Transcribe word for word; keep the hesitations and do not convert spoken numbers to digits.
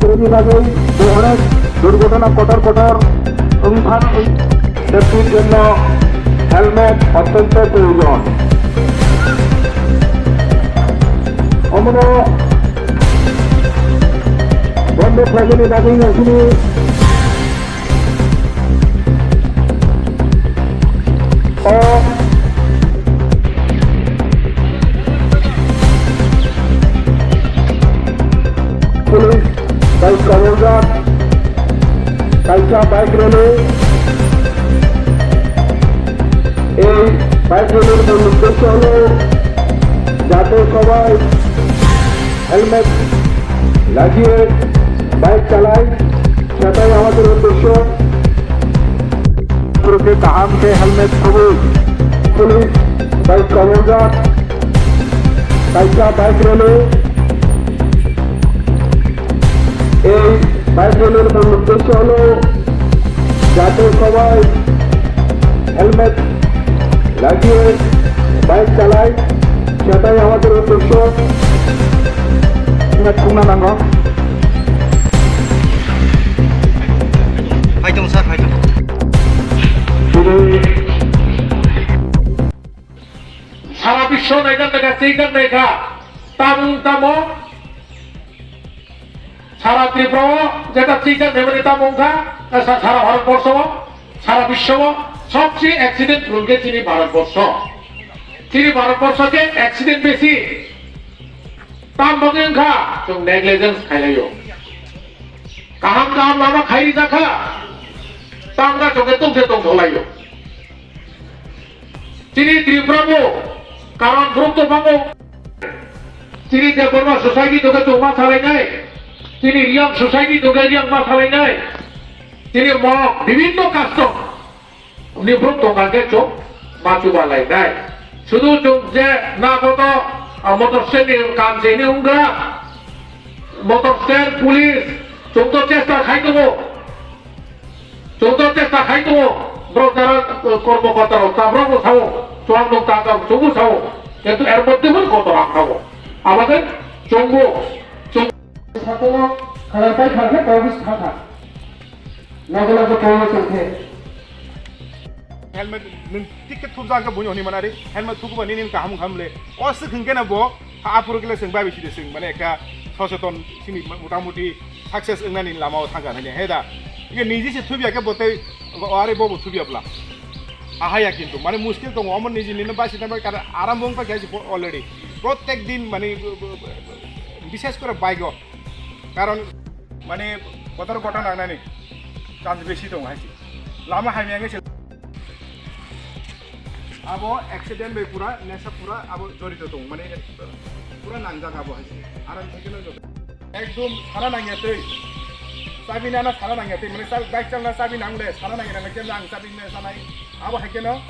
Bini bagwi bo onek durghotona kotor kotor wngthang, safety-r jonno helmet ottonto proyojon. Omono bondo khlaimani bagwi nangkukni o police bai kwrwngkha kaisa bike rally. Ei bike rally-r mul uddesho hwno jate sobai helmet lagiye bike chalai, setai amader uddesho. Purke kaham khe helmet khobwi. Police bai kwrwngkha kaisa bike rally. Ei bike rally-r mul uddesho hwno jate sobai helmet lagiye bike chalai, setai amader uddesho. Helmet thungna nango. Phaitong sir, phaitong. Sara biswo naikha naikha, tei kha naikha, tamung tamo. Sara Tripura o jeta twijak naimani tamo wngkha, sa-, sara Bharat borsho o, sara biswo o sobse accident prone khe chini Bharat borsho. Chini Bharat borsho khe accident besi. Tam bagwi wngkha, chwng negligence khailaio. Kaham kaham lama khairi jakha, tam ga chwng khe tong khe tongtholaio. Chini Tripura bo karon group to bango. Chini Debbarma society to khe chwng ma salainai. Chini Riyang society to khe Riyang ma salainai. Chini mo bibhinno custom ni brouh tongkha khe chwng ma chubalainai. Sudu chwng je na koto, ah, motor stand ni kam se ni wngkha. Motor stand, police, chwng to chesta khai tongo. Chwng to chesta khai tongo, borok jara, eh, kormokorta rok, tabra bo sao, chwng nuk ta ta chwngbo sao, kintu er moddhe bo kotor ang thango. Abagwi chwngbo, chwng. Sakolo khalai pai kha khe tawis kha kha. Logo logo tawis khe. Helmet nwng ticket thupjak khe buino hwnwi mano ari, helmet thukuba nini kaham wngkha mle. O swk hwnkhe no bo, ha aphuru kile chwng bai bisi de chwng, mane ekta soseton sini motamuti success wngnani lama o thangkha hwnwi, he da? Ike niji se thubiya khe bo tei o ari bo bo thubiya bla. Ahaya kintu, mane muskil tongo, omo niji nino bai sita bai kar aram bo wngkha khe already. Protek din mane, bishes kore bike o. Karon mane kotor kotor nangnani chance besi tongo hai se. Lama hamya wngkhe se. Abo accident bai pura, nesa pura abo jorito tongo, mane pura nangjak abo hai se. Aram theke no joto. Ekdom sana nangya tei. Sabi nana sana nangya tei, mane sabi bike chalna sabi nangle, sana nangya nangya khe nang sabi nana sanai. Abo hai khe no